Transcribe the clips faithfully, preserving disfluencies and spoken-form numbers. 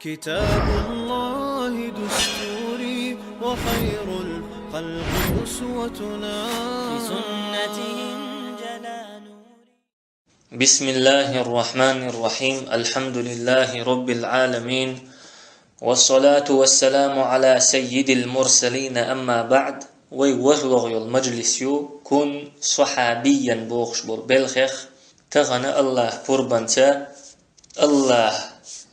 كتاب الله دستوري وخير الخلق أسوتنا. بسنته انجلى نوري. بسم الله الرحمن الرحيم. الحمد لله رب العالمين. والصلاة والسلام على سيد المرسلين. أما بعد. Вай вахлогъ йол мажлис ю, кун сахьабиян бохуш бол белхех. Тахана Аллах пурбанца, Аллах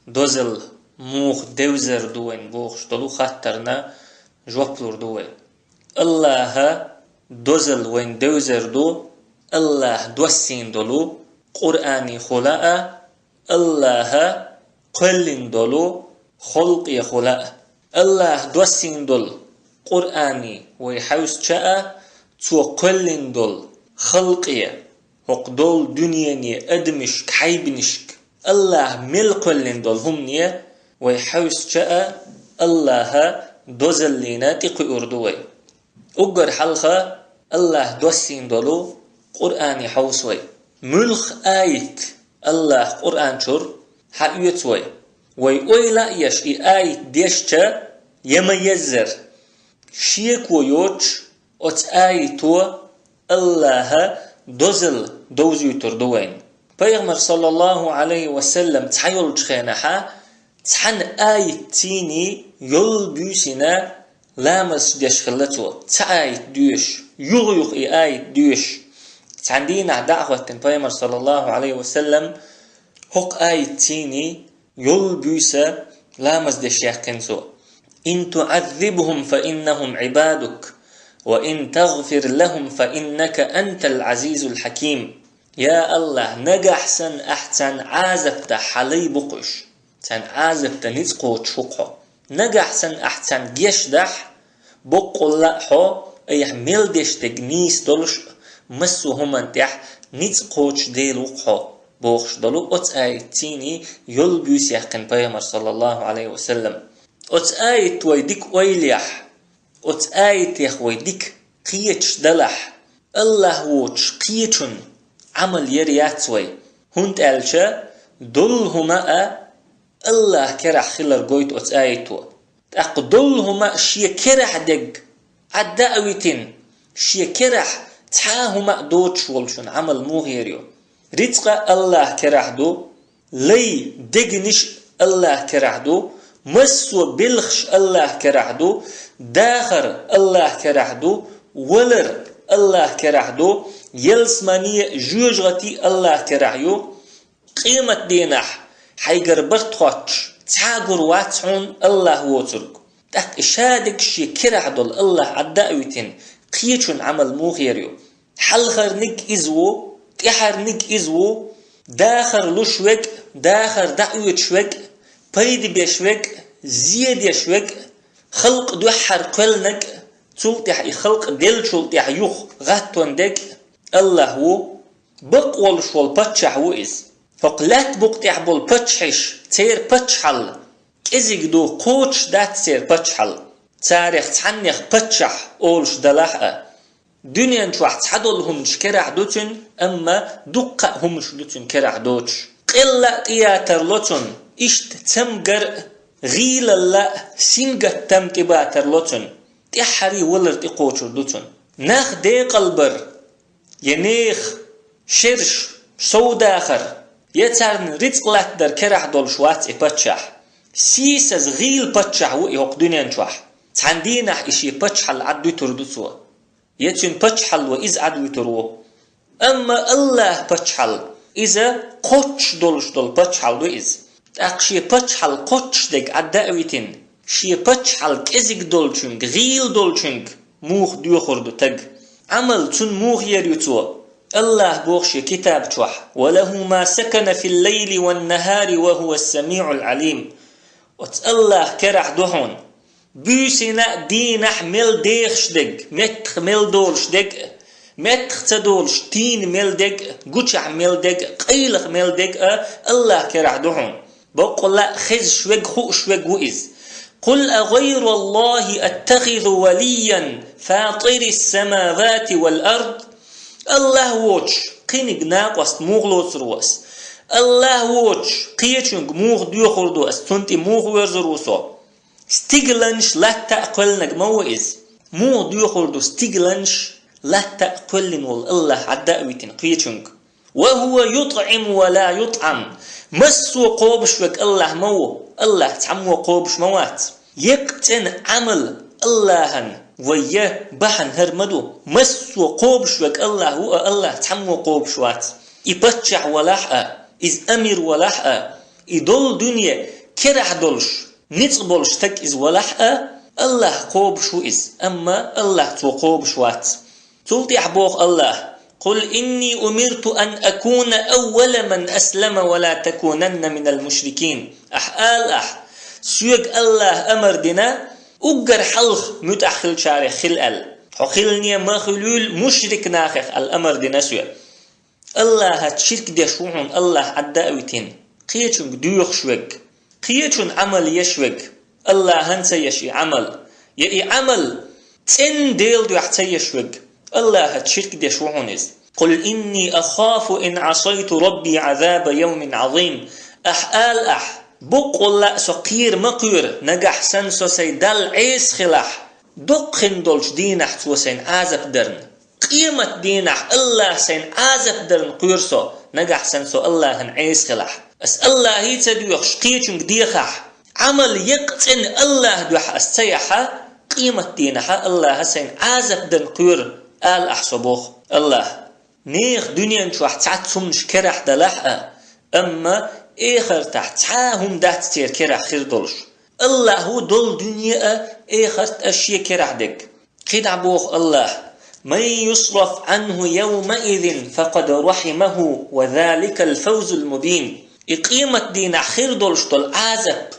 дозал мух девзар ду вайн бохуш долу хаттарна жоп лур ду вай. Аллаха дозал вайн девзар ду, Аллах доссин долу Къуръани хула а, Аллаха кхоьллин долу халкъе хула а. Аллах доссин долу Къуръани вай хьовсча а, цо кхоьллин долу халкъе, хӀокху долу дуьнене адамашка, хьайбанашка, Аллах мел кхоьллин долу хӀумане вай хьовсча а, Аллаха дозаллина тӀекхуьур ду вай. Уггар хьалха Аллах доссин долу Къуръани хьовса вай. Муьлха аят Аллах Къуръан чуьра хьаоьцу вай? Вай ойла а еш и аят дешча, я ма еззара, шеко йоцуш, оцу аято Аллаха дозал довзуьйтур ду вайна. Пайхамар, саллаллаху Ӏалайхи ва саллам, цхьа йолчу хенахьа, цхьана аятцийний йолу буьйсина ламазаш деш хилла цо. Цхьа аят доьшуш, юха-юха и аят доьшуш. Цхьана дийнахь дӀа а хӀоттина Пайхамар, саллаллаху Ӏалайхи ва саллам, хӀокху аятцийний йолу буьйса ламаз деш яьккхина цо. إن تعذبهم فإنهم عبادك وإن تغفر لهم فإنك أنت العزيز الحكيم. Я Аллах, нагахь санна ахь царна Ӏазап дахь, хьан лай бу-кх уьш. Царна Ӏазап дан ницкъ кхочуш ву-кх хьо. Нагахь санна ахь царна геч дахь, боккъалла а хьо айхьа мел деш дерг нийса долуш а, массо а хӀуманна тӀехь ницкъ кхочуш Дела ву-кх хьо, бохуш долу оцу аятцийний йолу буьйса яьккхина Пайхамар, саллаллаху Ӏалайхи ва саллам. Оцу аят вай дика ойла яхь, оцу аятех вай дика кхеташ далахь, Аллах воцуш кхечун Ӏамал яр яц вай, хӀунда аьлча долу хӀума а Аллах керахь хилар гойту оцу аято. ТӀаккха долу хӀума а шен керахь дерг Ӏадда а витина, шен керахь цхьа а хӀума а доцуш волчун Ӏамал муха яр ю? Рицкъа Аллах керахь ду, лай дегнаш Аллах керахь ду, массо а белхаш Аллах керахь ду, дахар Аллах керахь ду, валар Аллах керахь ду, ялсамани а, жоьжахати а Аллах керахь ю. Къемат дийнахь хьайгара барт хоттуш цхьа а гур вац хьуна Аллах воцург. ТӀаккха и шадерг шен керахь долу Аллах Ӏадда а витина, кхечун Ӏамал муха яр ю? Хьалхарниг иза ву, тӀаьхьарниг иза ву, дахар луш верг а, дахар дӀаоьцуш верг а, пайда беш верг а, зе деш верг а, халкъ дуьххьара кхоьллинарг а, цул тӀаьхьа и халкъ деллачул тӀаьхьа юха гӀаттон дерг а Аллах ву. Бакъ волуш волу паччахь ву иза. ХӀокху лаьтта букъа тӀехь болу паччахьаш, церан паччахьалла кӀезиг ду, кхочуш дац церан паччахьалла. Царех цхьаннех паччахь олуш далахь а, дуьнен чохь цхьадолу хӀуманаш керахь ду цуьнан, амма дуккха а хӀуманаш ду цуьнан керахь доцуш. Къелла а тӀеятар ло цунна, иштта цамгар а, гӀийлалла а, сингаттам тӀебатар ло цунна. ТӀаьххьарий валар тӀекхочур ду цунна. Нах декъалбар, я нехан шераш, совдахар, я царна рицкъ латтадар керахь долуш вац и паччахь. Сийсаза гӀийла паччахь ву и хӀокху дуьнен чохь. Цхьана дийнахь и шен паччахьалла Ӏадвуьтур ду цо. Я цуьнан паччахьалло иза Ӏадвуьтур ву. Амма Аллах паччахьалла, иза кхоччуш долуш долу паччахьалла ду иза. ТӀаккха шен паччахьалла кхоччуш дерг Ӏадда а витина, шен паччахьалла кӀезиг долчуьнга, гӀийла долчуьнга муха доьхур ду таг? Ӏамал цунна муха яр ю цо? Аллах боху шен китаб чохь: «وله ما سكن في الليل والنهار وهو السميع العليم». Оцу Аллах керахь ду хьуна буьйсина а, дийнахь мел дехаш дерг, меттах мел долуш дерг а, меттах ца долуш, тийна мел дерг а, гучахь мел дерг а, къайлаха мел дерг а Аллах керахь ду хьуна. Баккъалла а хезаш верг, хууш верг ву иза. «قل أغير الله أتخذ وليا فاطر السماوات والأرض». Аллах воцуш кхиниг накъост муха лоцур ву ас? Аллахь воцуш кхечуьнга муха доьхур ду ас, цунна тӀе муха воьрзур ву со? Стигланаш, латта а кхоьллинарг ма ву иза. Муха доьхур ду стигланаш, латта а кхоьллина волу Аллахь Ӏадда а витина кхечуьнга? «Ва хӀува ютӀӀиму ва ла ютӀӀам». Массо а кхобуш верг Аллахь ма ву, Аллахь цхьаммо кхобуш ма вац. Еккъа цӀена Ӏамал Аллахьан вай я бахьана хӀара ма ду. Массо а кхобуш верг Аллахь ву, а Аллахь цхьаммо кхобуш вац. И паччахь валахь а, иза амир валахь а, и долу дуьне керахь долуш, ницкъ болуш стаг иза валахь а, Аллахь кхобуш ву иза, амма Аллахь цо кхобуш вац. Цул тӀаьхьа боху Аллахь: «Къул инни умирту ан акуна аввала ман аслама ва ла такунанна минал мушрикин». Ахь ала ахь: «Соьга Аллахь амар дина, уггар хьалха муьтӀахь хиллачарех хила», аьлла. «Хьо хилане ма хуьлийла мушрик нахех», аьлла, амар дина соьга. Аллахьаца ширк деш ву хьуна Аллахь Ӏадда а витина, кхечуьнга доьхуш верг, кхечунна Ӏамал еш верг, Аллахьан ца еш и Ӏамал, я и Ӏамал цӀена Делан дуьхьа ца еш верг, Аллахьаца ширк деш ву хьуна иза. «Къул инни ахафу ин Ӏасайту Рабби Ӏазаба явмин Ӏазим». Ахь ала ахь: «Боккъалла а со кхера ма кхоьру, нагахь санна со сайн Далла Ӏеса хилахь, доккха хин долчу дийнахь цо сайн Ӏазап дарна. Къемат дийнахь Аллахь сайн Ӏазап дарна кхоьру со, нагахь санна со Аллахьан Ӏеса хилахь. Ас Аллахье ца доьхуш кхечуьнга дехахь, Ӏамал еккъа цӀена Аллахь дуьхьа ас ца яхьа, къемат дийнахьа Аллахьа сайн Ӏазап дарна кхоьру», ала ахь со боху Аллахь. Нехан дуьнен чохь цхьацца хӀуманаш керахь далахь а, амма эхартахь цхьа а хӀума дац церан керахь хир долуш. Аллахь ву долу дуьне а, эхарт а шен керахь дерг. КхидӀа боху Аллахь: «Ман юсраф Ӏанху явмаизин факъад рахьимаху ва заликал фавзул мубин». И къемат дийнахь хир долуш долу Ӏазап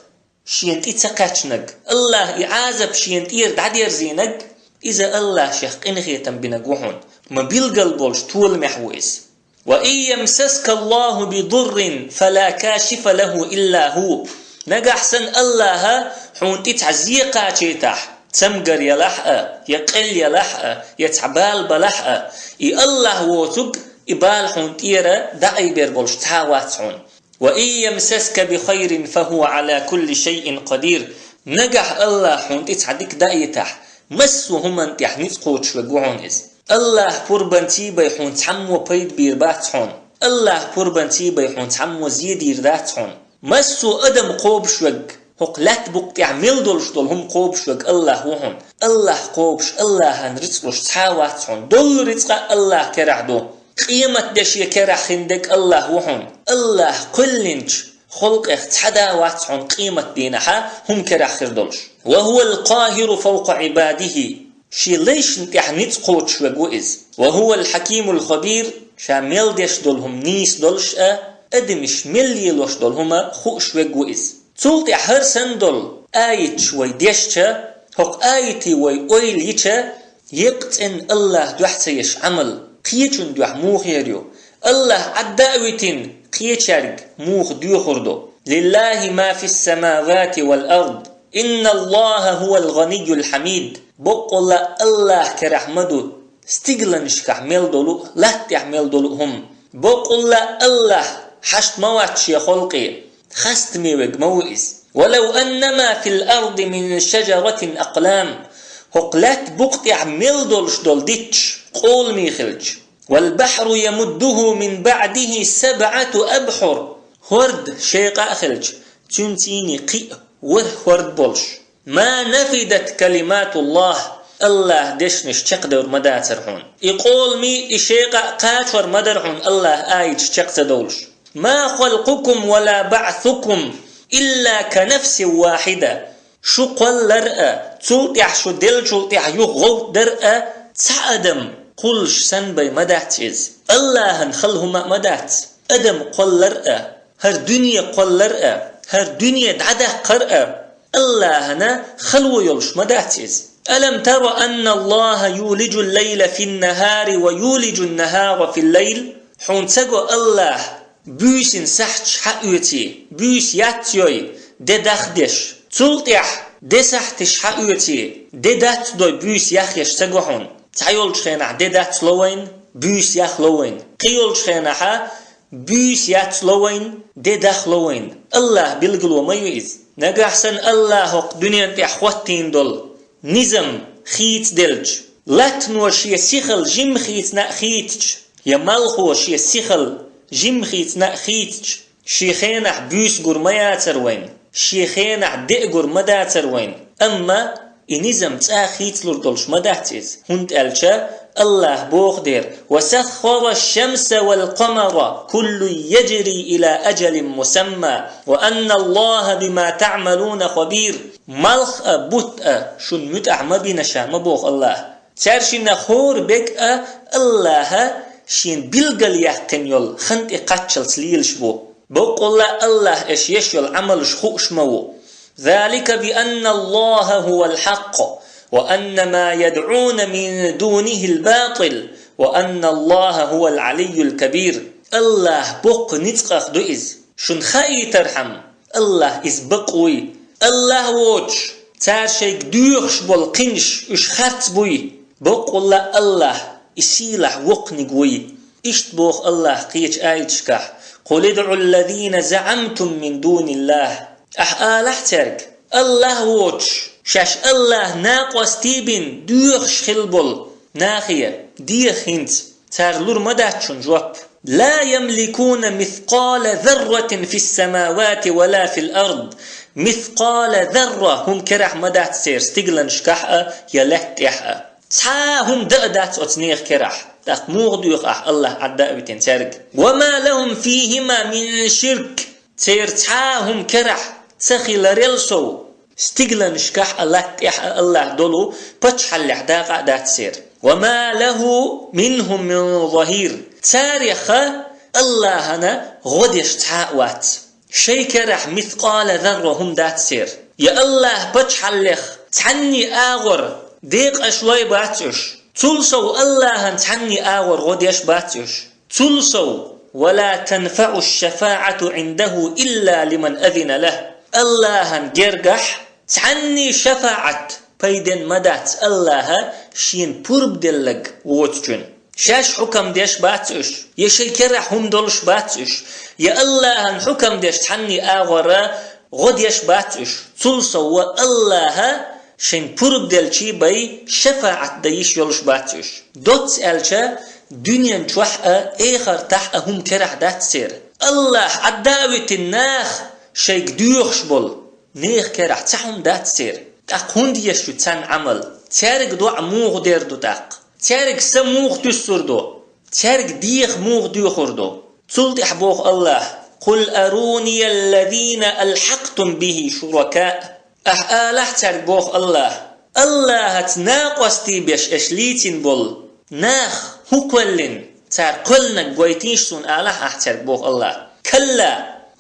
шена тӀе ца кхаьчнарг, Аллахь и Ӏазап шена тӀера дӀадерзийнарг, иза Аллахь шех къинхетам бинарг ву хьуна. Ма билгал болуш толамехь ву иза. «Ва ин ямсаска Аллаху би дуррин, фала кашифа лаху илла ху». Нагахь санна Аллахьа хьуна тӀе цхьа зе кхачийтахь, цамгар ялахь а, я къел ялахь а, я цхьа бала балахь а, и Аллахь воцург и бала хьуна тӀера дӀаайбер болуш цхьа а вац хьуна. «Ва ин ямсаска би хайрин, фа хува Ӏала кулли шайин къадир». Нагахь Аллахь хьуна тӀе цхьа дика даийтахь, массо а хӀуманна тӀехь ницкъ кхочуш верг ву хьуна иза. Аллахь пурбанций бен хьуна цхьаммо пайда бийр бац хьуна. Аллахь пурбанций бен хьуна цхьаммо зе дийр дац хьуна. Массо а адам кхобуш верг, хӀокху лаьтта букъа тӀехь мел долуш долу хӀума кхобуш верг Аллахь ву хьуна. Аллахь кхобуш, Аллахьан рицкъ луш цхьа а вац хьуна. Долу рицкъа Аллахь керахь ду. Къемат де шен керахь хин дерг Аллахь ву хьуна. Аллахь кхоьллинчу халкъех цхьа а вац хьуна къемат дийнахьа хӀума керахь хир долуш. «Ва хувал къахиру фавкъа Ӏибадихи». Шен лайшна тӀехь ницкъ кхочуш верг ву иза. «Ва хувал хьакимул хабир». Ша мел деш долу хӀума нийса долуш а, адамаш мел лелош долу хӀума хууш верг ву иза. Цул тӀаьхьа хӀара санна долу аяташ вай дешча, хӀокху аятийн вай ойла йича, еккъа цӀена Аллахь дуьхьа ца еш Ӏамал кхечун дуьхьа муха ер ю? Аллахь Ӏадда а витина, кхечаьрга муха доьхур ду? «Лиллахи ма фис-самавати вал ард. Инналлаха хувал гъанийюл хьамид». Боккъалла Аллахь керахь ма ду стигланашкахь мел долу а, латтехь мел долу а хӀума. Боккъалла Аллахь хьашт ма вац шен халкъе, хастаме верг ма ву иза. «Валав анна ма фил арди мин шажаратин акълам». ХӀокху лаьтта букъа тӀехь мел долуш долу дитташ къоламий хилча. «Вал бахьру ямуддуху мин баъдихи сабъату абхьур». ХӀорд шекъа а хилча, цуьнан цӀийне кхин а ворхӀ хӀорд болуш. «Ма нафидат калиматуллах». Аллахь дешнаш чекхдевр ма дацара хьуна. И къоламий, и шекъа а кхачор ма дара хьуна Аллахь аяташ чекх ца довлуш. «Ма халкъукум ва ла баъсукум илла ка нафсин вахьида». Шу кхоллар а, цул тӀаьхьа шу деллачул тӀаьхьа юха гӀовттар а цхьа адам кхуллуш санна бен ма дац иза. Аллахьан хала хӀума а ма дац. Адам кхоллар а, хӀара дуьне кхоллар а, хӀара дуьне дӀадаккхар а Аллахьана хало йолуш ма дац иза. «Алам тара анна Аллаха юлиджул лайла фин нахари ва юлиджун нахара фил лайл?» Хьуна ца го Аллахь буьйсин сахьташ хьаоьций, буьйса яц йой, де дахдеш. Цул тӀаьхьа де сахьташ хьаоьций, де дацдой, буьйса яхъеш ца го хьуна. Цхьайолчу хенахь де дацло вайна, буьйса яхло вайна. Кхийолчу хенахьа буьйса яц ло вайна, де дах ло вайна. Аллахьа билгало ма ю иза. Нагахь санна Аллахьа хӀокху дуьнен тӀехь хӀоттийна долу низам хийцаделча, латтано шен сихал жимма хийцина а хийцича, я малхо шен сихал жимма хийцина а хийцича, шен хенахь буьйса гур ма яцара вайна, шен хенахь де а гур ма дацара вайна. Амма и низам цкъа а хийцалур долуш ма дац иза, хӀунда аьлча Аллахьа боху дера: «Ва саххара аш-шамса вал-къамара куллун яджри ила аджалин мусамма, ва анна Аллахьа бима таъмалуна хабир». Малх а, бутт а шуна муьтӀахь ма бина ша, ма боху Аллахьа. Цаьршиннан хӀора бег а Аллахьа шена билгалъяьккхина йолу хан тӀе кхаччалц лелаш бу. Баккъалла а Аллахьа аш еш йолу Ӏамалш хууш ма ву. «Залика би анна Аллахьа хӀувал хьакъ, ва анна ма ядъуна мин дунихил батил, ва анна Аллахьа хӀувал Ӏалийюл кабир». Аллахьа боккха ницкъах ду иза. Шуна хаийтархьама, Аллахь иза бакъ вуй. Аллахь воцуш, цара шайга доьхуш болу кхинаш уьш харц буй. Баккъалла а Аллахь и сийлахь воккханиг вуй. Иштта боху Аллахь кхечу аяташкахь: «Къул идъу ллазина заъамтум мин дуниллахь». Ахьа алахь цаьрга: Аллахь воцуш, шаьш Аллахьан накъостий бина доьхуш хилла болу нахе, деха хӀинца. Цара лур ма дац шуна жоп. «Ла ямликуна мискъала зарратин фис-самавати ва ла фил ард». Мискъала зарра хӀума керахь ма дац церан стигланашкахь а, я лаьтта тӀехь а. Цхьа а хӀума дан а дац оцу нехан керахь. ТӀаккха муха доьху ахь Аллахь Ӏадда а витина цаьрга? «Ва ма лахум фихима мин ширк». Церан цхьа а хӀума керахь ца хиларел сов, стигланашкахь а, латта тӀехь а Аллахь долу пачхьаллехь дакъа а дац церан. «Ва ма лаху минхум мин захир». Царех а Аллахьана гӀо деш цхьа а вац. Шайн керахь мискъала зарра хӀума дац церан. Я Аллахьан пачхьаллех цхьанний агӀор декъаш лой бац уьш. Цул сов Аллахьан цхьанний агӀор гӀо деш бац уьш. Цул сов: «Ва ла танфаъу аш-шафаъату Ӏиндаху илла лиман азина лаху». Аллахьан гергахь цхьанний шафаӀат пайден ма дац Аллахьа шена пурба делларг воцучун. Шаьш хьукам деш бац уьш, я шайн керахь хӀума долуш бац уьш, я Аллахьан хьукам деш цхьанний агӀора гӀо деш бац уьш. Цул сов Аллахьа шайн пурба делчий бай шафаӀат дан йиш йолуш бац уьш. Доцца аьлча, дуьнен чохь а, эхартахь а хӀума керахь дац церан. Аллахь Ӏадда а витина нах шайга доьхуш болу нехан керахь цхьа хӀума дац церан. ТӀаккха хӀунда еш ю царна Ӏамал? Цаьрга доӀа муха дер ду тӀаккха? Цаьрга са муха туьссур ду? Цаьрга деха муха доьхур ду? Цул тӀаьхьа боху Аллахь: «Къул аруни аллазина алхьакътум бихи шуракаъ». Ахьа алахь цаьрга, боху Аллахь, Аллахьаца накъостий беш аш лийцина болу нах хӀун кхоьллина, цара кхоьллинарг гойтийша суна алахь ахьа цаьрга, боху Аллахь. Калла,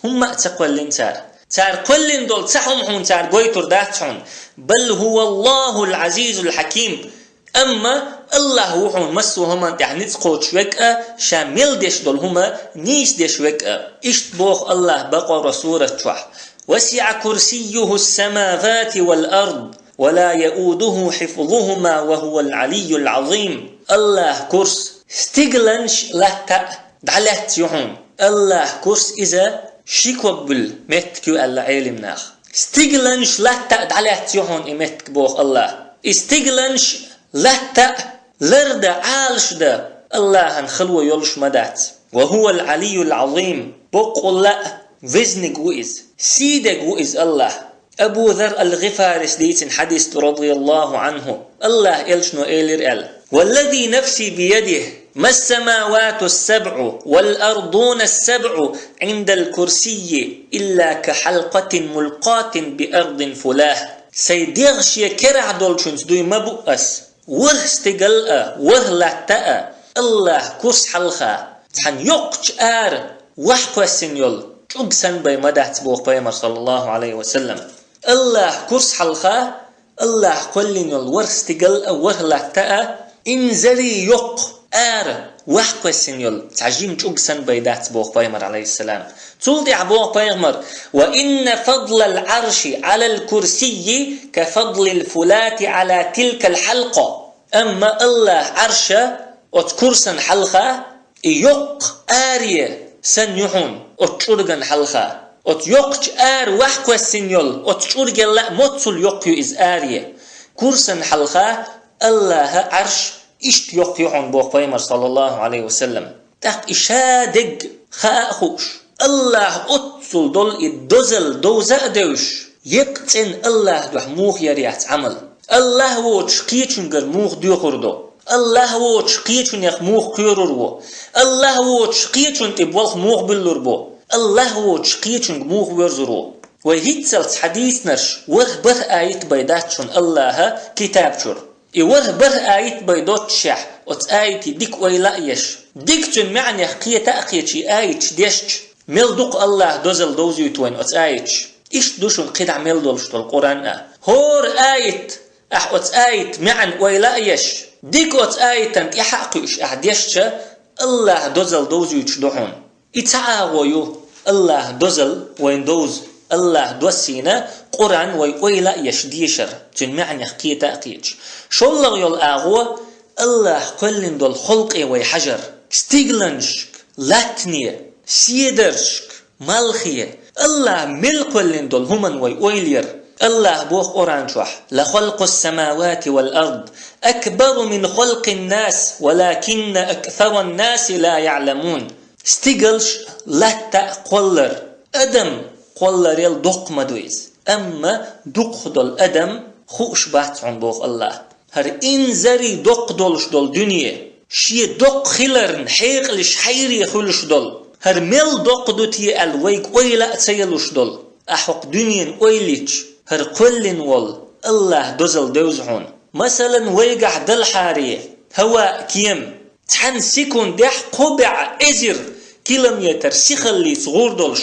хӀумма а ца кхоьллина цара. Цара кхоьллина долу цхьа хӀума хьуна цара гойтур дац хьуна. Бал хӀува Аллахул Ӏазизул Хьаким. Амма Аллахь ву хьуна массо а хӀуманна тӀехь ницкъ кхочуш верг а, ша мел деш долу хӀума нийса деш верг а. Иштта боху Аллахь Бакъара сурат чохь: «ВасиӀа курсийюху ас-самавати вал ард, ва ла яудуху хьифзухума, ва хӀувал Ӏалийюл Ӏазим». Аллахь курс стигланаш, латта а дӀалаьцна ю хьуна. Аллахь курс иза ши ког буьллу меттиг ю аьлла Ӏелим наха. Стигланаш, латта а дӀалаьцна ю хьуна и меттиг, боху Аллахь. И стигланаш, латта а лардан, Ӏалашдан Аллахьан хало йолуш ма дац. «Ва хӀувал Ӏалийюл Ӏазим». Боккъалла а везниг ву иза, сийдерг ву иза Аллахь. Абу Зарр ал-ГӀифарис дийцина хьадис ду, радияллаху Ӏанху, Аллахьан элчано элира аьлла: «Валлази нафси биядихи, ма ас-самавату ас-сабъу вал ардуна ас-сабъу Ӏиндал курсиййи илла ка хьалкъатин мулкъатин би ардин фулахь». Сайн дегӀ шен керахь долчуьнца дуй ма бу ас: ворхӀ стигал а, ворхӀ латта а Аллахьан курс хьалха цхьана йоккхачу ара ваьхьа кхоьссина йолу чӀуг санна бай ма дац, боху Пайхамара, саллаллаху Ӏалайхи ва саллам. Аллахьан курс хьалха Аллахьа кхоьллина йолу ворхӀ стигал а, ворхӀ латта а инзаре йоккха ара ваьхьа кхоьссина йолу цхьа жима чӀуг санна бай дац, боху Пайхамара, Ӏалайхиссалам. Цул тӀаьхьа боху Пайхамара: «Ва инна фадлал Ӏарши Ӏалал курсиййи ка фадлил фулати Ӏала тилкал хьалкъа». Амма Аллахьан Ӏарша оцу курсан хьалха и йоккха аре санна ю хьуна оцу чӀурган хьалха. Оцу йоккхачу ара ваьхьа кхоьссина йолу оцу чӀургал а моццул йоккха ю иза аре. Курсан хьалха Аллаха Ӏарш иштта йоккха ю хьуна боху пайхамар, саллаллаху Ӏалайхи ва саллам. ТӀаккха и шадерг хаа а хууш, Аллаха оццул долу и дозалла довза а девзаш, еккъа цӀена Аллаха дуьхьа муха яр яц Ӏамал? Аллах воцуш кхечуьнгара муха доьхур ду? Аллах воцуш кхечунех муха кхоьрур ву? Аллах воцуш кхечунна тӀе болх муха буьллур бу? Аллах воцуш кхечуьнга муха воьрзур ву? Вай хӀинццалц хьадийцинарш ворхӀ-бархӀ аят бен дац шуна Аллаха китаб чуьра. И ворхӀ-бархӀ аят бен доццушехь, оцу аятийн дика ойла а еш, дика цуьнан маьӀнех кхета а кхеташ и аяташ дешча, мел дукха Аллаха дозалла довзуьйту вайна оцу аяташа. Иштта ду шуна кхидӀа мел долуш долу Къуръан а. ХӀора аят, ахь оцу аятан маьӀна ойла а еш, дика оцу аятан тӀаьхьа а кхуьуш ахь дешча, Аллаха дозалла довзуьйтуш ду хьуна. И цхьа агӀо ю, Аллаха дозалла вайна довза, Аллаха доссийна Къуръан вай ойла а еш дешар, цуьнан маьӀнех кхета а кхеташ. ШоллагӀа йолу агӀо, Аллаха кхоьллина долу халкъе вай хьажар. Стигланашка, латтане, седаршка, малхе, Аллаха мел кхоьллина долу хӀуманна вай ойла яр. Аллаха боху Къуръан чохь: «Ла халкъус-самавати вал ард акбару мин халкъин-нас, валакинна аксаран-наси ла яӀламун». Стигалш, латта а кхоллар, адам кхолларел доккха ма ду иза. Амма дукхах долу адам хууш бац хьуна боху Аллаха. ХӀара инзаре доккха долуш долу дуьне, шен доккха хиларна хьекъалш хьайре хуьлуш долу, хӀара мел доккха ду те аьлла вайга ойла а ца ялуш долу, ахь хӀокху дуьненан ойла йича, хӀара кхоьллина волу Аллаха дозалла девза хьуна. Масалан, вайгахь далахьара хӀаваъ, кема, цхьана секундехь кхо бӀе эзар километр сихаллица гӀур долуш,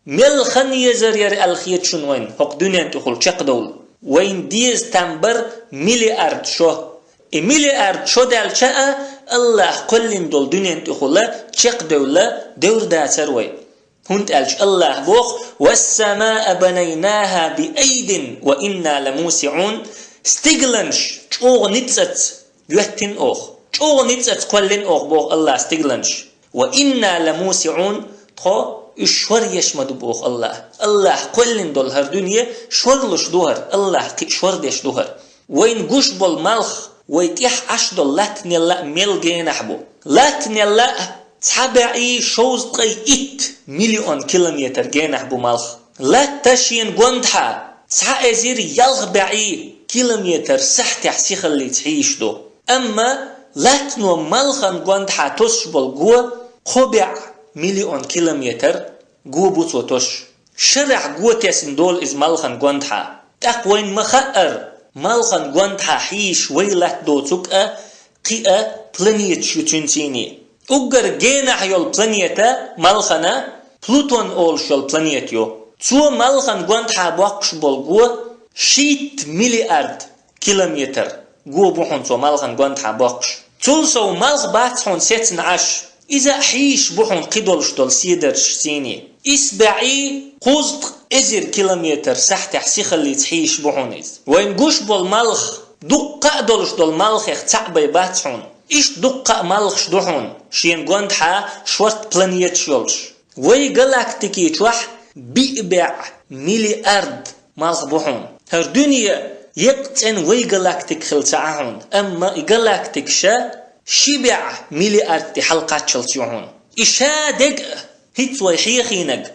мел хан езар яра аьлла хета шуна вайна хӀокху дуьнен тӀехула чекхдовла? Вайна деза там бара миллиард шо. И миллиард шо даьлча а, Аллаха кхоьллина долу дуьнен тӀехула чекхдевлла девр дацара вай. ХӀунда аьлча Аллаха боху: «Вассамаа банайнаха биайдин ва инна ламусиун». Стигланаш чӀогӀа ницкъаца йоьттина оха. ЧӀогӀа ницкъаца кхоьллина оха боху Аллаха стигланаш. «Ва инна ламусиун», тхо уьш шор еш ма ду боху Аллаха. Аллаха кхоьллина долу хӀара дуьне шорлуш ду хӀара, Аллаха кхин шор деш ду хӀара. Вайна гуш болу малх, вай тӀехь Ӏаш долу латтанелла а мел генахь бу. Латтанелла а цхьа бӀе шовзткъе итт миллион километр генахь бу малх. Латта шена гондахьа цхьа эзар ялх бӀе километр сахьтехь сихаллица хьийзаш ду. Амма латтано малхан гондахьа тосуш болу го кхо бӀе миллион километр го бу цо тосуш. Шарахь го тесна долу иза малхан гондахьа. ТӀаккха вайна ма хаъара, малхан гондахьа хьийзаш вай латта доцург а, кхин а планеташ ю цуьнан цӀийне. Уггар генахь йолу планета малхана Плутон олуш йолу планета ю. Цо малхан гондахьа боккхуш болу го шийтта миллиард километр го бу хьуна цо малхан гондахьа боккхуш. Цул сов малх бац хьуна сецна Ӏаш. Иза а хьийзаш бу хьуна кхидолуш долу седарчаш цӀийне. Исс бӀе кхузткъа эзар километр сахьтехь сихаллица хьийзаш бу хьуна иза. Вайна гуш болу малх, дуккха а долуш долу малхех цхьаъ бен бац хьуна. Иштта дуккха а малхаш ду хьуна, шена гондахьа шорта планеташ йолуш. Вай галактики чохь биъ бӀе миллиард малх бу хьуна. ХӀара дуьне еккъа цӀена вай галактика хила ца Ӏа хьуна, амма и галактикаш ши бӀе миллиард тӀе хьалакхаччалц ю хьуна. И шадерг а, хӀинца вай хьехийнарг,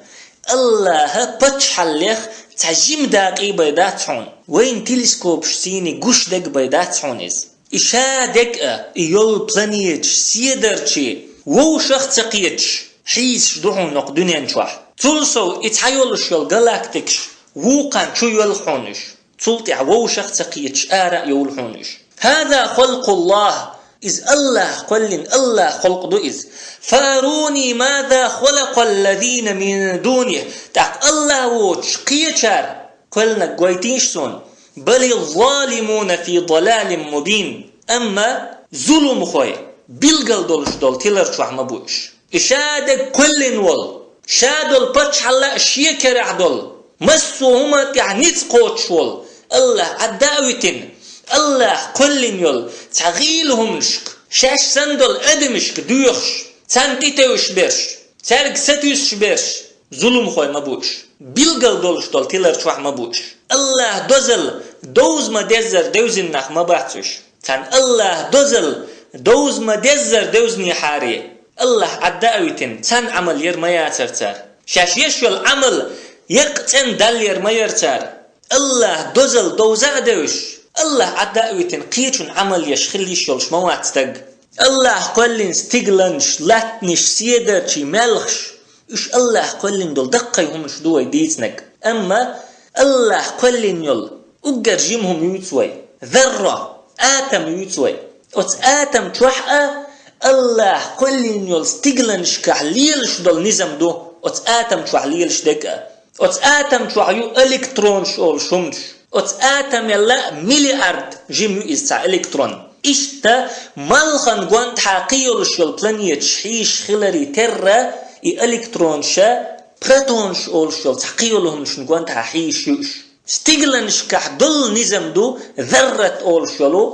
Аллаха паччахьаллех цхьа жима дакъа бен дац хьуна, вайна телескопаш цӀийне гуш дерг бен дац хьуна иза. И шадерг а, и йолу планеташ, седарчий, вовшах а ца кхеташ, хьийзаш ду хьуна хӀокху дуьнен чохь. Цул сов и цхьа йолуш йолу галактикаш вукханна чу йоьлху хьуна уьш. Цул тӀаьхьа вовшах а ца кхеташ, ара а йовлу хьуна уьш. «ХӀаза халкъуллахь», иза Аллаха кхоьллина, Аллаха халкъ ду иза. «Фаруни маза халакъаллазина мин дунихь». ТӀаккха Аллах воцуш кхечара кхоьллинарг гойтийша суна. «Бали залимуна фи далалин мубин». Амма зуламхой билгал долуш долу тилар чохь ма бу уьш. И шадерг кхоьллина волу, ша долу паччахьалла а шен керахь долу, массо а хӀума тӀехь ницкъ кхочуш волу Аллах Ӏадда а витина, Аллах кхоьллина йолу цхьа гӀийла хӀуманашка, шаьш санна долу адамашка доьхуш, царна тӀетевжаш берш, Цаьрга сатуьйсуш берш зуламхой ма бу уьш. Билгал долуш долу тилар чохь ма бу уьш. АллахӀан дозалла довза ма-деззара девзина нах ма бац уьш. Царна АллахӀан дозалла довза ма-деззара девзинехьара, АллахӀ Ӏад а витина, царна Ӏамал яр ма яцара цара. Шаьш еш йолу Ӏамал еккъа цӀена даллера ма яра цара. АллахӀан дозалла довза а девзаш, АллахӀ Ӏад а витина, кхечунна Ӏамал еш хила йиш йолуш ма вац стаг. АллахӀа кхоьллина стигланаш, латтанаш, седарчий, маьлхаш, уьш АллахӀа кхоьллина долу даккхий хӀуманаш ду вай дийцинарг. Амма АллахӀа кхоьллина йолу уггар жима хӀума юьйцу вай, зарра, атом юьйцу вай. Оцу атом чохь а АллахӀа кхоьллина йолу стигланашкахь лелаш долу низам ду, оцу атом чохь лелаш дерг а. Оцу атом чохь ю электронаш олуш хӀуманаш. Оцу атомелла миллиард жима ю иза цхьа электрон. Иштта малхана гонаха кхин йолуш йолу планеташ хьийзаш хиларе терра, и электронаша, протонаш олуш йолу цхьа кхин йолу хӀуманашна гонаха хьийзаш ю уьш. Стигланашкахь долу низам ду, заррат олуш йолу,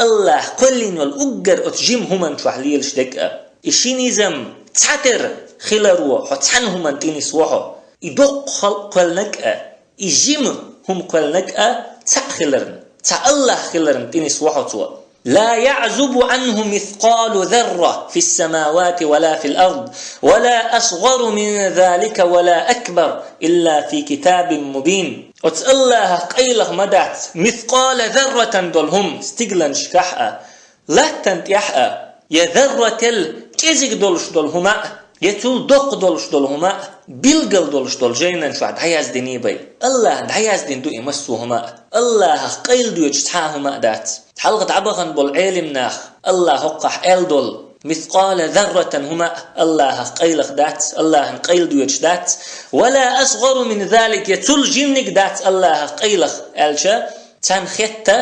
АллахӀа кхоьллина йолу уггар оцу жима хӀуманна чохь лелаш дерг а. И ши низам цхьатера хиларо хьо цхьана хӀуманна тӀе нисво хьо. И доккха халкъ кхоьллинарг а, и жима хӀума кхоьллинарг а цхьаъ хиларна, цхьа АллахӀ хиларна тӀе нисво хьо цо. لا يعزب عنه مثقال ذرة في السماوات ولا في الأرض ولا أصغر من ذلك ولا أكبر إلا في كتاب مبين. Оцу АллахӀах къайлаха ма дац мискъала зарратан долу хӀума стигланашкахь а, латтана тӀехь а, я заррател кӀезиг долуш долу хӀума а, я цул доккха долуш долу хӀума а, билгал долуш долу жайнан чохь дӀаяздина бай. АллахӀа дӀаяздина ду и массо а хӀума а. АллахӀах къайладоьдуш цхьа а хӀума а дац. Хьалха дӀабахана болу Ӏелам нах, АллахӀа хӀокхахь аьлла долу, мискъала зарратан хӀума а АллахӀах къайлаха дац, АллахӀан къайладоьдуш дац, вала асгӀару мин залик, я цул жиманиг дац АллахӀах къайлаха аьлча, царна хетта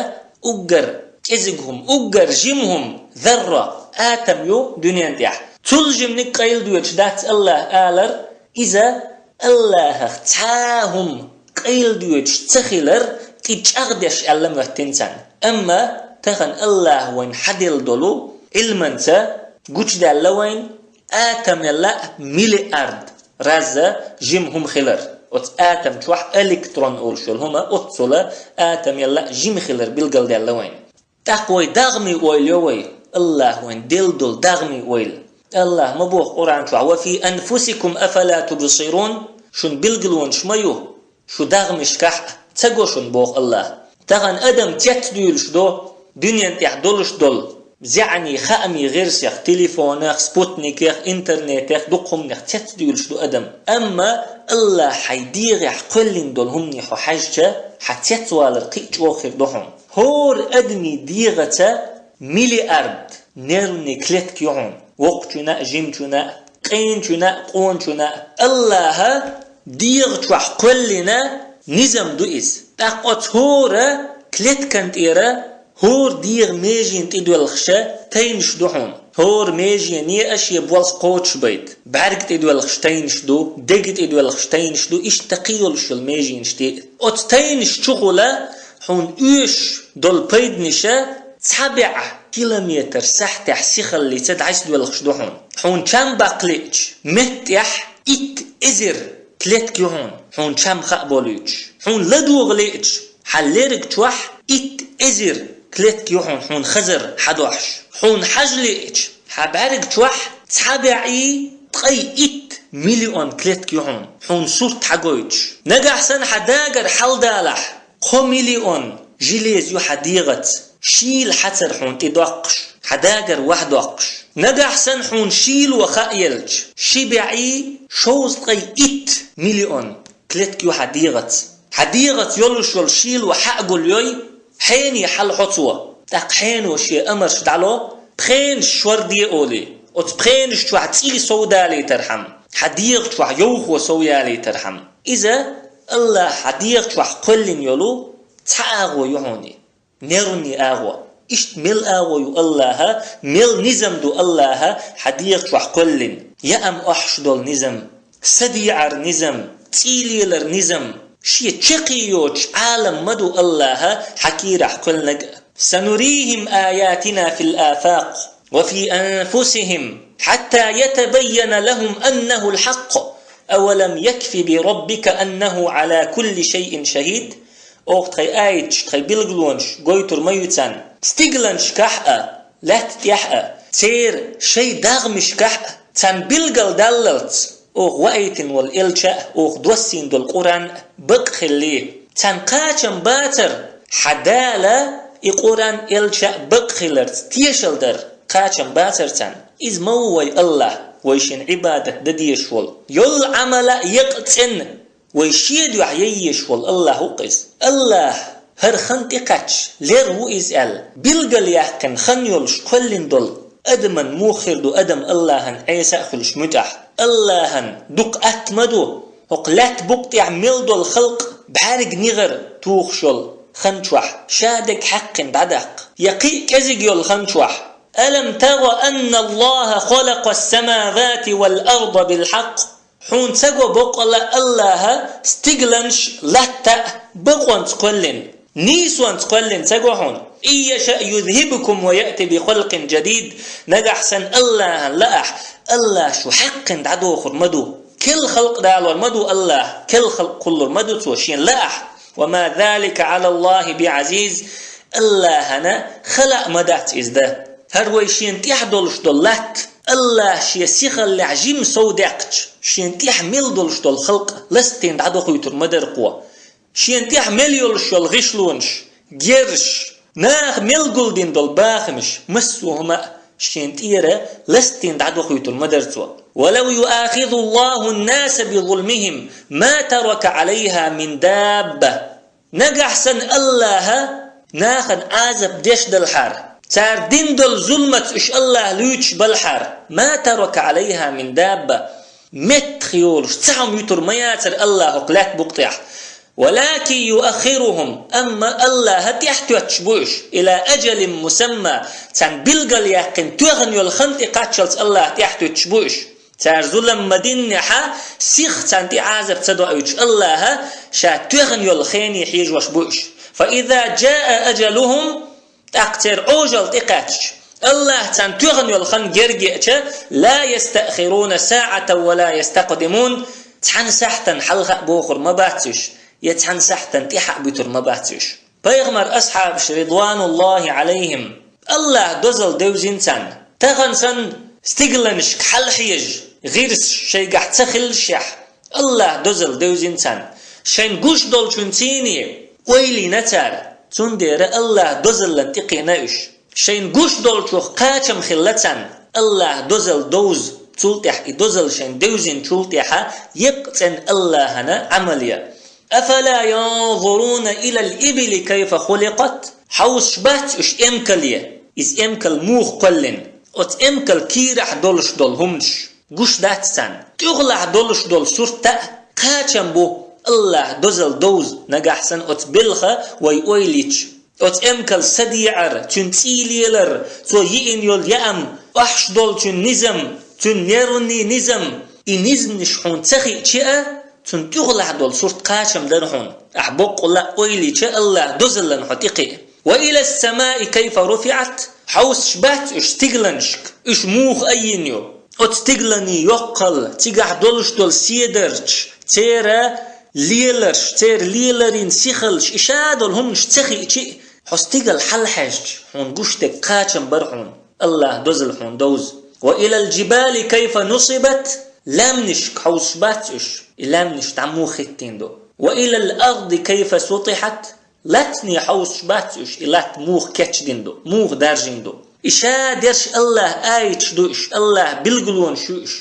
уггар кӀезиг хӀума, уггар жима хӀума, зарра, атом ю дуьнен тӀехь. Цул жиманиг къайладоьдуш дац АллахӀа алар, иза АллахӀах цхьа а хӀума къайладоьдуш ца хилар тӀе чӀагӀдеш аьлла моьттина царна. Амма тахана АллахӀа вайна хьаделла долу Ӏилманца гучудаьлла вайна, атомелла а миллиард раза жима хӀума хилар. Оцу атом чохь электрон олуш йолу хӀума, оццула атомелла а жима хилар билгалдаьлла вайна. ТӀаккха вай дагӀме ойла йо вай, АллахӀа вайна делла долу дагӀме ойла. АллахӀа ма боху Къуръан чохь: «Ва фи анфусикум афала тубсирун», шун билгалонаш ма ю, шу дагӀмашкахь а ца го шуна, боху АллахӀа. Тахана адам цецдуьйлуш ду дуьнен тӀехь долуш долу зеӀане хаамийн гӀирсех, телефонех, спутникех, интернетех, дукха хӀуманех цецдуьйлуш ду адам. Амма АллахӀа хьайн дегӀехь кхоьллина долу хӀумане хьо хьаьжча, хьан цецвалар кхин а чӀогӀа хир ду хьуна. ХӀора адамийн дегӀаца миллиард нервный клетка ю хьуна, воккхачунна а, жимачунна а, къеначунна а, къоначунна а. АллахӀа дегӀа чохь кхоьллина низам ду иза. ТӀаккха оцу хӀора клеткан тӀера хӀора дегӀан меженан тӀедоьлхуш тайнаш ду хьуна. ХӀора межене а шен болх кхочушбайта. БӀаьрга тӀедоьлхуш тайнаш ду, дега тӀедоьлхуш тайнаш ду, иштта кхин йолуш йолу меженаш тӀе. Оцу тайнаш чухула хьуна оьшуш долу пайданаш цхьа бӀе километр сахьтехь сихаллица дӀасадоьлхуш ду хьуна. Хьуна чам баккха лиъча, меттехь итт эзар клетка ю хьуна, хьуна чам хаа болуьйтуш. Хьуна ладогӀа лиъча, хьан лерг чохь итт эзар клетка ю хьуна, хьуна хазар хьадохьуш. Хьуна хьажа лиъча, хьан бӀаьрг чохь цхьа бӀе ткъе итт миллион клетка ю хьуна, хьуна сурт хьагойтуш. Нагахь санна хьан дагар хьалдалахь, кхо миллион железо ю хьан дегӀаца, шийла хьацар хьуна тӀедоккхуш, хьан дагар вахьдоккхуш. Нагахь санна хьуна шийла ван хаа елча, ши бӀе шовзткъе итт миллион клетка ю хьан дегӀаца. Хьан дегӀаца йолуш йолу шийла ван хьа а гулйой, хьене хьалахьо цо. ТӀаккха хьено шен амарш дӀало, пхенаш шорде олий. Оцу пхенаш чохь цӀий совдалийтархьама, хьан дегӀа чохь йовхо совъялийтархьама. Иза АллахӀа хьан дегӀа чохь кхоьллина йолу цхьа агӀо ю хьуна. Нервный агӀо. Иштта мел агӀо ю АллахӀа, мел низам ду АллахӀа хьан дегӀа чохь кхоьллина. Яам охьуш долу низам, са дийцар низам, цӀий лелар низам, шен чаккхе йоцуш Ӏалам ма ду АллахӀа хьан кийрахь кхоьллинарг а. Санурихим аятина фил афакъ. وفي أنفسهم حتى يتبين لهم أنه الحق أولم يكف بربك أنه على كل شيء شهيد. Оха тхайн аяташ, тхайн билгалонаш гойтур ма ю царна стигланашкахь а, лаьтта тӀехь а, церан шайн дегӀамашкахь а, царна билгал даллалц, оха ваийтина волу элча а, оха доссийна долу Къуръан а бакъ хилли, царна кхачам бацара хьан Дала и Къуръан, элча а бакъ хиларца тешалла дар, кхачам бацара царна. Иза ма ву вай АллахӀ, вай шена Ӏибадат дан дезаш волу, йолу Ӏамал а екъа цӀена вай шен дуьхьа ян езаш волу АллахӀ ву-кх иза. АллахӀ хӀара хан тӀекхаьчча лер ву иза аьлла, билгал яьккхина хан йолуш кхоьллина долу адаман муха хир ду адам АллахӀан Ӏеса а хуьлуш муьтӀахь? АллахӀан дукха атта ма ду хӀокху лаьтта букъа тӀехь мел долу халкъ бӀаьрган негӀар тухуш йолу хан чохь ша дерг хьаьккхина дӀадаккха, я кхин а кӀезиг йолу хан чохь? ألم تر أن الله خلق السماوات والأرض بالحق. Хьуна ца го боккъала а АллахӀа стигланаш, латта а бакъонца кхоьллина, нийсонца кхоьллина ца го хьуна? إن يشأ يذهبكم ويأت بخلق جديد. Нагахь санна АллахӀан лаахь, АллахӀ шу хьаьккхина дӀадохур ма ду. Керла халкъ далор ма ду АллахӀ, керла халкъ кхуллур ма ду Цо Шена лаахь. وما ذلك على الله بعزيز. АллахӀана хала а ма дац иза дан. ХӀара вай шена тӀехь долуш долу латта АллахӀа Шен сихаллехь жимма совдаьккхича, шена тӀехь мел долуш долу халкъ ластийна дӀадохуьйтур ма дара кхо. Шена тӀехь мел йолуш йолу гӀишлонаш, герзаш, наха мел гулдина долу бахамаш, массо а хӀума а шена тӀера ластийна дӀадохуьйтур ма дара Цо. ولو يؤاخذ الله الناس بظلمهم ما ترك عليها من دابة. Нагахь санна АллахӀа нахана Ӏазап деш далахьара, цара дина долу зуламаца уьш АллахӀ луьйчуш балахьара, ما ترك عليها من دابة, меттах йолуш цхьа хӀума юьтур ма яцара АллахӀа хӀокху лаьтта букъа тӀехь. ولكن يؤخرهم, амма АллахӀа тӀаьхьатоьттуш бу уьш, إلى أجل مسمى, царна билгал яьккхина тоьхна йолу хан тӀекхаччалц АллахӀа тӀаьхьатоьттуш бу уьш. Цара зулам ма диннехь а, сиха царна тӀе Ӏазап ца доуьйтуш АллахӀа Ша тоьхна йолу хене хьежош бу уьш. فإذا جاء أجلهم, тӀаккха церан Ӏожалла тӀекхаьчча, АллахӀа царна тоьхна йолу хан герга еача, لا يستأخرون ساعة ولا يستقدمون, цхьана сахьтана хьалха а бохур ма бац уьш, я цхьана сахьтана тӀаьхьа а буьтур ма бац уьш. Пайхамаран асхьабаш, رضوان الله عليهم, АллахӀа дозалла девзина царна. Тахана санна стигланашка хьалахьежа гӀирсаш шайгахь ца хиллашехь, АллахӀа дозалла девзина царна. Шайна гуш долчуьнций ойла йина цара, цундела АллахӀа дозаллана тӀекхиъна уьш. Шайна гуш долчух кхачам хилла царна, АллахӀа дозалла довза, цул тӀаьхьа и дозалла шайна девзинчул тӀаьхьа екъа цӀена АллахӀана Ӏамал ян. أفلا ينظرون إلى الإبل كيف خلقت؟ Хьовсуш бац уьш эмкале, иза эмкал муха кхоьллина? Оцу эмкал кийрахь долуш долу хӀуманаш гуш дац царна? ТӀехулахь долуш долу сурт а кхачам бу, АллахӀа дозалла довза нагахь санна оцу белха вай ойла йича. Оцу эмкал са деӀар, цуьнан цӀий лелар, цо йиъна йолу яам, охьуш долчун низам, цуьнан нервный низам, и низамаш хьуна ца хиъча а, цунна тӀехулахь долу сурт кхачам дара хьуна. Ахь боккъала а ойла йича АллахӀа дозаллана хьо тӀекхиъ. وإلى السماء كيف رفعت؟ Хьовсуш бац уьш стигланашка, уьш муха айина ю? Оцу стигланийн йоккхалла, цигахь долуш долу седарчаш, церан леларш, церан леларийн сихаллаш, и ша долу хӀуманаш ца хиъча а, хьо стигала хьалахьаьжча, хьуна гуш дерг кхачам бара хьуна. АллахӀа дозалла хьуна довза. وإلى الجبال كيف نصبت؟ Лаьмнашка хьовсуш бац уьш? И лаьмнаш дӀа муха хӀиттийна ду? وإلى الأرض كيف سطحت؟ Латтане хьовсуш бац уьш, и латта муха кечдина ду, муха даржийна ду? И ша дерш АллахӀан аяташ ду уьш, АллахӀан билгалонаш ю уьш,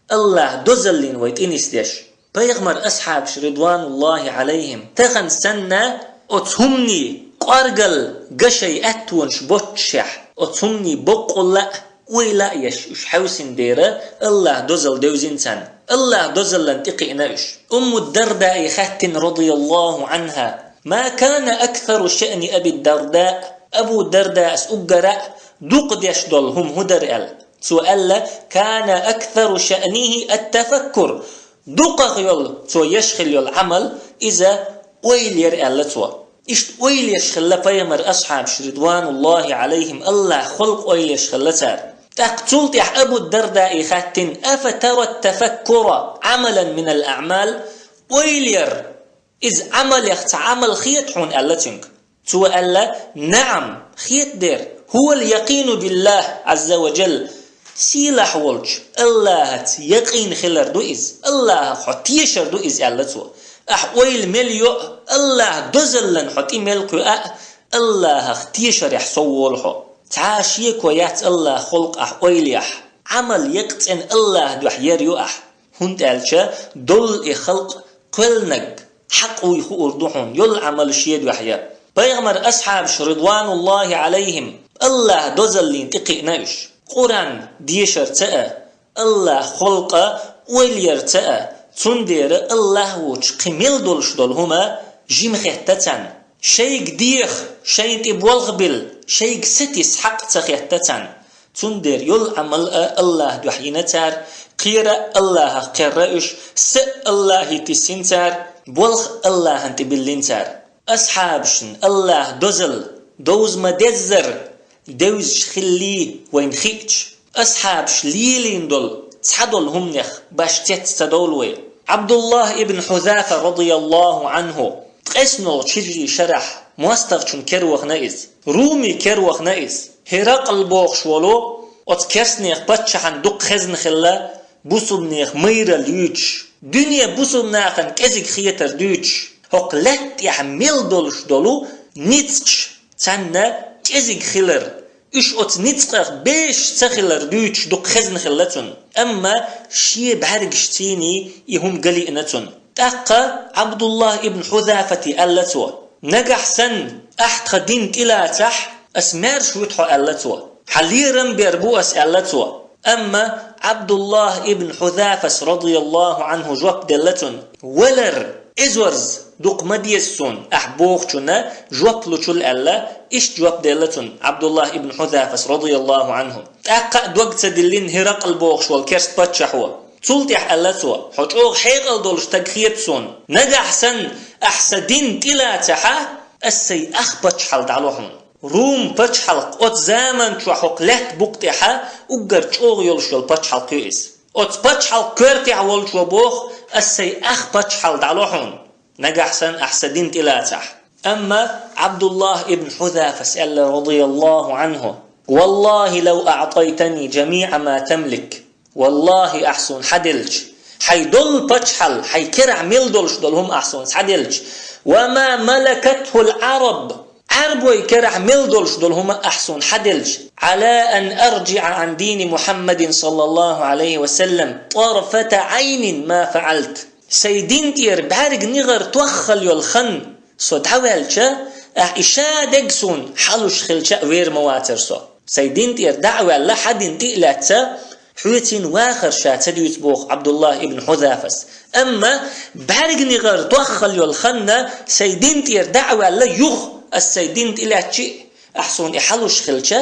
АллахӀан дозаллина вай тӀенисдеш. Пайхамаран асхьабаш, رضوان الله عليهم, тахана санна оцу хӀуманийн кӀоргалла ган шайн аьттонаш боццушехь, оцу хӀуманийн боккъала а ойла а еш уьш хьаьвсина дера, АллахӀа дозалла девзина царна. АллахӀа дозаллана тӀекхиъна уьш. Умму Дардаъе хаьттина, رضي الله عنها: ما كان أكثر شأن أبي الدرداء؟ Абу Дардаъс уггара а дукха деш долу хӀума хӀун дара аьлла. Цо аьлла: كان أكثر شأنه التفكر. Дукхах йолу цо еш хилла йолу Ӏамал иза ойла яра аьлла цо. Иштта ойла еш хилла пайхамаран асхьабаш, رضوان الله عليهم, АллахӀан халкъ ойла еш хилла цара. ТӀаккха цул тӀехьа Абу Дардаи хаьттина: «أفترى التفكر عملا من الأعمال؟» Ойла яр, иза Ӏамалех цхьа Ӏамал хета хьуна, аьлла цуьнга. Цо аьлла: «نعم, хета дера, هو اليقين بالله عز وجل, сийлахь волчу АллахӀаца якъин хилар ду иза, АллахӀах хьо тешар ду иза», аьлла цо. Ахь ойла мел йо а, АллахӀан дозаллан хьо тӀе мел кхуьа а, АллахӀах тешарехь сов волу хьо. Цхьа а шеко яц АллахӀан халкъ ахь ойла яхь. Ӏамал екъа цӀена АллахӀан дуьхьа яр ю ахь. ХӀунда аьлча довла и халкъ кхоьллинарг хьакъ вуй хуур ду хьуна, йолу Ӏамал шен дуьхьа яр. Пайхамар асхьабаш, رضوان الله عليهم, АллахӀан дозаллина тӀекхиъна уьш. Къуръан дешарца а, АллахӀан халкъан ойла ярца а, цундела АллахӀ воцуш кхин мел долуш долу хӀума жима хетта царна. Шайга деха, шайна тӀе болх билла, шайга сатесса хьакъ ца хетта царна. Цундела йолу Ӏамал а АллахӀан дуьхьа йина цара, кхера а АллахӀах кхерра уьш, са а АллахӀе тиссина цара, болх а АллахӀан тӀе биллина цара. Асхьабашна АллахӀан дозалла довза ма-деззара девзаш хилли вайна хиъча, асхьабаш лелийна долу цхьадолу хӀуманех баш цец ца довлу вай. Ӏабдуллахь ибн Хьузафа, رضي الله عنه, ткъеснолгӀачу хьижрий шарахь мостагӀчун кер вахана иза, Руми кер вахана иза. ХӀиракъл бохуш волу оцу керстанех паччахьна дукха хезна хилла, бусулбанех майралла юьйцуш, дуьне бусулба нахана кӀезиг хетар дуьйцуш, хӀокху лаьтта тӀехь мел долуш долу ницкъаш царна кӀезиг хилар, уьш оцу ницкъах бешаш ца хилар дуьйцуш дукха хезна хилла цунна. Амма шен бӀаьргашций и хӀума галиъна цунна. ТӀаккха Ӏабдуллахь ибн Хьузафате аьлла цо: «Нагахь санна ахь тхан дин тӀелацахь, ас маьрша вуьту хьо», аьлла цо. «Хьан лерам бер бу ас», аьлла цо. Амма Ӏабдуллахь ибн Хьузафас, رضي الله عنه, жоп делла цунна: «Валар, эзорза, дукха ма деза суна ахь бохучунна жоп лучул», аьлла, иштта жоп делла цунна Ӏабдуллахь ибн Хьузафас, رضي الله عنه. ТӀаккха а дог ца диллина ХӀиракъл бохуш волу керста паччахьо. Цул тӀаьхьа аьлла цо: «Хьо чӀогӀа хьекъал долуш стаг хета суна. Нагахь санна ахь сан дин тӀелацахьа, ас сайн ах паччахьалла дӀало хьуна». Рум пачхьалкх оцу заман чохь хӀокху лаьтта букъа тӀехьа уггар чӀогӀа йолуш йолу пачхьалкх ю иза. Оцу пачхьалкх коьртехь волчо боху: «Ас сайн ах пачхьалла дӀало хьуна, нагахь санна ахь сан дин тӀелацахь». Амма Ӏабдуллахь ибн Хьузафас аьлла, رضي الله عنه: «والله لو أعطيتني جميع ما تملك». Валлахи, ахь суна хьан делча, хьайн долу пачхьалла, хьайн керахь мел долуш долу хӀума ахь суна схьаделча, «وما ملكته العرب», Ӏарбой керахь мел долуш долу хӀума ахь суна схьаделча, «على أن أرجع عن دين محمد صلى الله عليه وسلم طرفة عين ما فعلت». Сайн дин тӀера бӀаьрг нигӀар тоххал йолу хан со дӀаваьлча, ахь и шадерг суна хьалуш хилча а вер ма вацара со. Сайн дин тӀера дӀа а ваьлла, хьан дин тӀе а лаьцна, хьоьцийна вахар ша ца дуьйцу боху Ӏабдуллахь ибн Хьузафас. Амма бӀаьрг нигӀар тоххал йолу ханна сайн дин тӀера дӀа а ваьлла, юха ас сайн дин тӀе лаьцча а, ахь суна и хьалуш хилча,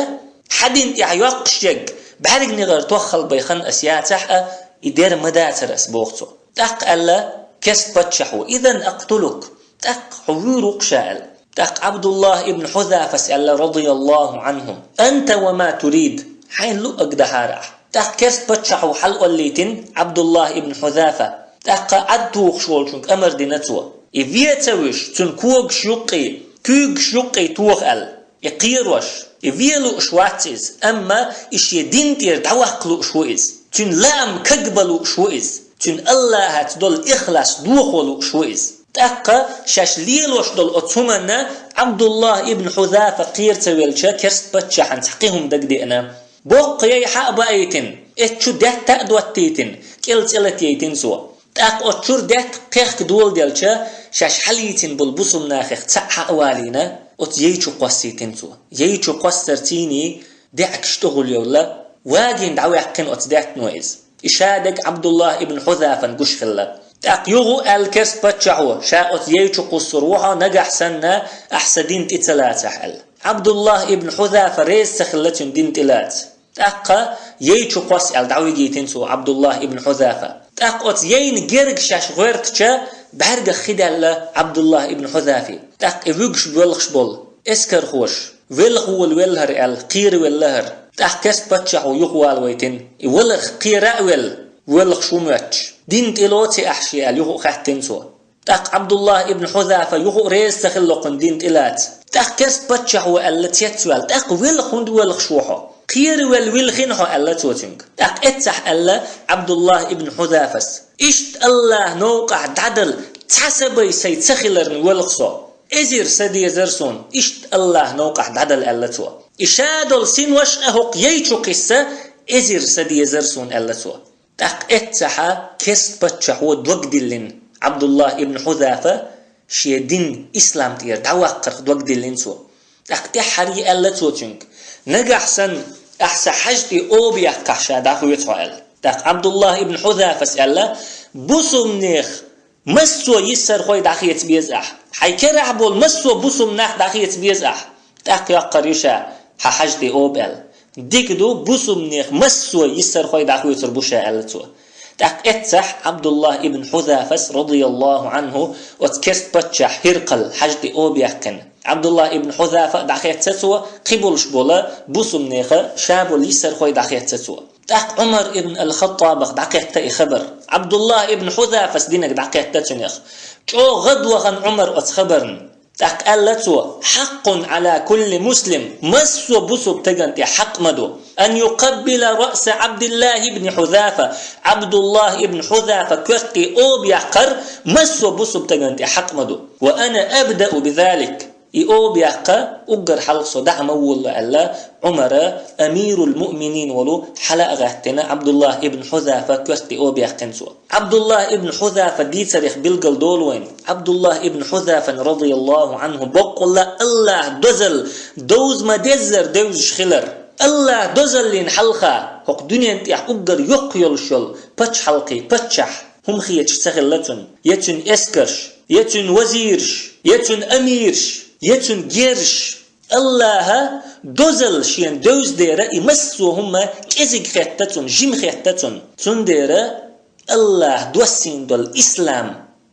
хьан дин тӀехь йоккхуш ерг бӀаьрг нигӀар тоххал бай хан ас яцахь а, и дер ма дацара ас, боху цо. ТӀаккха аьлла керста паччахьо: «إذن أقتلك». ТӀаккха хьо вуьйр ву-кх ша аьлла. ТӀаккха Ӏабдуллахь ибн Хьузафас аьлла, رضي الله عنه: «أنت وما تريد». Хьайна луъург дахьара ахь. ТӀаккха керста паччахьо хьалаоллийтина Ӏабдуллахь ибн Хьузафа. ТӀаккха Ӏад тухуш волчуьнга амар дина цо: «И вен ца вуьйш, цуьнан когаш юккъе, куьйгаш юккъе тоха», аьлла. И кхерош, и вен лууш вац иза, амма и шен дин тӀера дӀаваккха лууш ву иза. Цуьнан лаам кагбан лууш ву иза. Цуьнан Аллахьаца долу ихлас дохо лууш ву иза. ТӀаккха шаьш лелош долу оцу хӀуманна Ӏабдуллахь ибн Хьузафа кхера ца велча, керста паччахьна цхьа кхин хӀума дагадеана. Боккха яй хьа а баийтина, эццу даьтта а доттийтина, кӀел цӀе латийтина цо. ТӀаккха оцу чуьра даьтта кхехка доладелча, шаьш хьалийцина болу бусулба нахех цхьаъ хьа а валийна, оцу яй чу кхоссийтина цо. Яй чу кхоссарций деӀкаш тӀехула йовла, вагийна дӀаваьккхина оцу даьттано иза. И шадерг Ӏабдуллахь ибн Хьузафана гуш хилла. ТӀаккха юха аьлла керста паччахьо: «Ша оцу яй чу кхуссур ву хьо, нагахь санна ахь сан дин тӀе ца лацахь», аьлла. Ӏабдуллахь ибн Хьузафа реза ца хилла цуьнан дин тӀе лаца. ТӀаккха яй чу кхосса аьлла дӀавигийтина цо Ӏабдуллахь ибн Хьузафа. ТӀаккха оцу яйна герга шаьш гӀоьртича, бӀаьргах хи даьлла Ӏабдуллахь ибн Хьузафин. ТӀаккха и вуьгуш боьлхуш болу эскархоша, велха волавелла хӀара аьлла, кхеравелла хӀара. ТӀаккха керста паччахьо юхавала вайтина, и валарх кхера а велла, воьлхуш ву моьттуш. Дин тӀелоций ахь шен аьлла, юха а хаьттина цо. ТӀаккха Ӏабдуллахь ибн Хьузафа юха а реза ца хилла кхунна дин тӀелаца. ТӀаккха керста паччахь ву аьлла цецваьлла, тӀаккха велха хӀунда воьлхуш ву хьо? Кхеравелла вилхина хьо, аьлла цо цуьнга. ТӀаккха эццахь аьлла Ӏабдуллахь ибн Хьузафас: «Иштта Аллахь новкъахь дӀадала цхьа сабай сай ца хиларна воьлху со. Эзар са дезар суна, иштта Аллахь новкъахь дӀадала», — аьлла цо. И ша долу синош а хӀокху яй чу кхисса, эзар са дезар суна, аьлла цо. ТӀаккха эццахьа керста паччахьо дог диллина Ӏабдуллахь ибн Хьузафа шен дин ислам тӀера дӀаваккхарх дог диллина цо. ТӀаккха тӀаьххьара аьлла цо цуьнга: «Нагахь санна ахь сан хьаж тӀе оба яккхахь, ша дӀахоьцу хьо», — аьлла. ТӀаккха Ӏабдуллахь ибн Хьузафас аьлла: «Бусулбанех массо йиссархой дӀахеца беза ахь. Хьайн керахь болу массо бусулба нах дӀахеца беза ахь. ТӀаккха йоккхур ю ша хьан хьаж тӀе оба», — аьлла. «Дика ду, бусулбанех массо йиссархой дӀахоьцур бу ша», — аьлла цо. ТӀаккха эццахь Ӏабдуллахь ибн Хьузафас, радияллаху Ӏанху, оцу керста паччахь ХӀиркъал хьаж тӀе оба яьккхина. Ӏабдуллахь ибн Хьузафа а дӀахецна цо, кхин болуш болу бусулбанех ша болу йиссархой дӀахецна цо. ТӀаккха Ӏумар ибн ал-ХаттӀабах дӀакхетта и хабар. Ӏабдуллахь ибн Хьузафас динарг дӀакхетта цуьнах. ЧӀогӀа гӀадвахана Ӏумар оцу хабарна. ТӀаккха аьлла цо: «Хьаккъун Ӏала кулли муслим, массо бусулба стагана тӀе хьакъ ма ду. Ан юкъаббила раъса Ӏабдиллахь ибн Хьузафа, Ӏабдуллахь ибн Хьузафа коьртте оба яккхар массо бусулба стагана тӀе хьакъ ма ду. Ва ана абдау бизалик». И оба яккха уггар хьалха со дӀа а ма воллу, аьлла Ӏумара, амирул муъминин волу, хьала а гӀаьттина, Ӏабдуллахь ибн Хьузафа коьртте оба яьккхина цо. Ӏабдуллахь ибн Хьузафа дийцарех билгал долу вайн. Ӏабдуллахь ибн Хьузафан, радияллаху Ӏанху, боккъалла Аллахь дозалла довза ма-деззара девзаш хилар. Аллахь дозаллин хьалха хӀокху дуьнен тӀехь уггар йоккха йолуш йолу пачхьалкхе паччахь хӀума хеташ ца хилла цунна, я цуьнан эскарш, я цуьнан вазираш, я цуьнан амираш, я цуьнан герзаш. Аллахьа дозалла шена девза дера и массо хӀума кӀезиг хетта цунна, жима хетта цунна. Цундела Аллахь доссийна долу ислам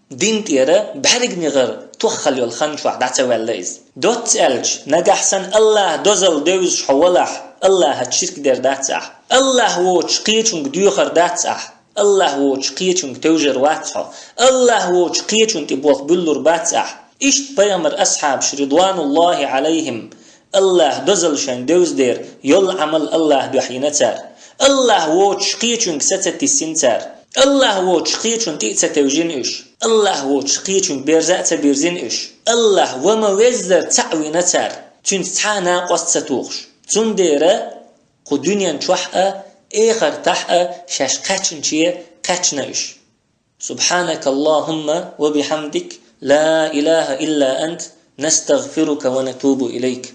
дин тӀера бӀаьрган гӀар тоххал йолу хан чохь дӀа ца ваьлла иза. Доцца аьлча, нагахь санна Аллахь дозалла девзаш хьо валахь, Аллахьаца ширк дер дац ахь. Аллахь воцуш кхечуьнга доьхар дац ахь. Аллахь воцуш кхечуьнга тевжар вац хьо. Аллахь воцуш кхечунна тӀе болх буьллур бац ахь. Иштта пайхамар асхьабаш, ридвануллахи Ӏалайхим, Аллахь дозалла шайн девза дера йолу Ӏамал Аллахь дуьхьа йина цара. Аллахь воцуш кхечуьнга са ца тиссина цара. Аллахь воцуш кхечунна тӀе а ца тевжина уьш. Аллахь воцуш кхечуьнга берза а ца бирзина уьш. Аллахь ва ма-веззара цхьаъ вина цара, цуьнца цхьа а накъост ца тухуш. Цундела кху дуьнен чохь а, эхартахь а шаьш кхаьчначе кхаьчна уьш. سبحانك اللهم وبحمدك، لا إله إلا أنت، نستغفرك ونتوب إليك.